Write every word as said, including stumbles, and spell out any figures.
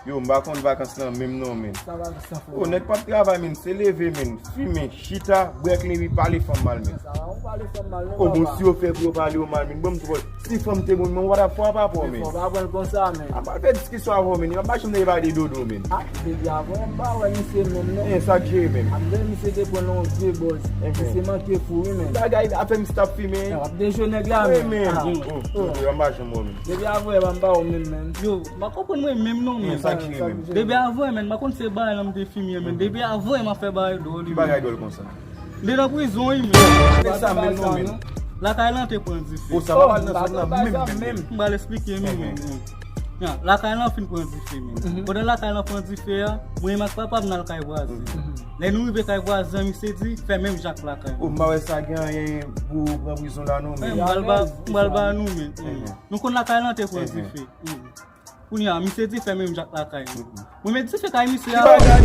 Yo, m pa konn vakans lan menm non, men. Sa vakans lan fè? O, nèg p ap travay, men. Se leve, men. Fimen, chita, bwè kleren, pale fanm mal, men. Sa va, ou pale fanm mal, non, O, bon, papa? Si yo fè pou yo pale yo mal, men. Bon, m twò. Si fanm te bon, men, ou pa t ap fè w pa pò, men. Fò pa pran l konsa, men. A pa fè diskisyon avè w, men. Li pa janm nan evade dodo, men. Ah, depi avan, m pa wè misye menm, non. E sa k jere, men. Apre, misye te pran yon vye bòz. Mhm. Misye manke fou, wi, men. Bagay afè m stop fimen. Ap dejwe nèg la, Wi, men. men. Ah. Oh, oh, yo, m pa janm wè, men. Depi avè, m pa wè w menm, men. Yo, m pa konprann mwen menm non, men. Sa k jere, men. Depi avè, men, m pa konn se bagay lan m te fimen, men. Depi avè, m ap fè bagay dwòl, Ki wi, bagay men. dwòl konsa? M te nan prizon, wi, men. Men sa menm non, men. Lakay lan te pran dife. O, sa pa nan zòn nan menm, menm, menm. M pral eksplike nou, men. Ya, lakay lan fin pran dife, men. Pandan lakay lan pran dife a, mwen menm ak papa m n al kay vwazen. Lè nou rive kay vwazen, misye di, fè menm jan ak lakay. O, m pa wè sa gen anyen pou pran prizon la non, Men, men. m pral ba, m pral ba nou, men. Mhm. Nou konn lakay lan te pran Mhm. dife. Kounye a, misye di fè menm jan ak lakay lan. Mwen, men dife kay misye Ki a. Bagay.